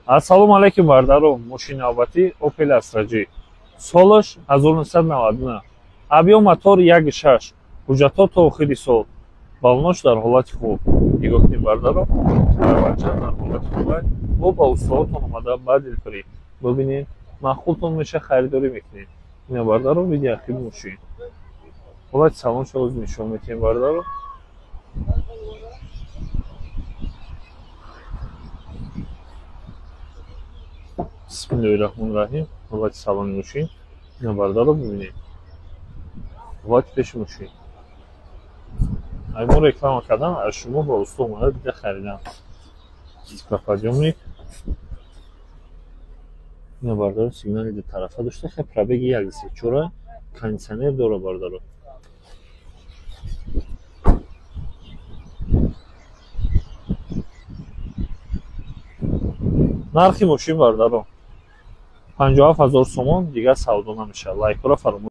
Ассалому алайкум, бардаро. Мошини навбатӣ Opel Astra J. Солаш 1999. Объём мотор 1.6. Ҳуҷҷатҳо то охири сол. Балонош дар ҳолати хуб. Нигоҳ кунед, бардаро. Аравача дар ҳолати хуб. Бо ба устоҳотон омада ба дилпурӣ. Бибинед, маъқултон меша, харидорӣ мекунед. Ина, бардаро, види ахири мошин. Ҳолати салоншо оз нишон метиҳем, бардаро. Бисмиллоҳи раҳмони раҳим. Ҳолати салони мошин. Ина, бардаро, бибинед. Ҳолати пеши мошин. Ай мо реклама кардан, аз шумо ба усто омада дида харидан. Стеклоподъёмник. Ина, бардаро, сигнали дутарафа дошта, хе пробеги 104, кондитсионер дора, бардаро. Нархи мошин, бардаро, 57 000 сомон, дигар савдо намешавад. Лайкҳоро фаромӯш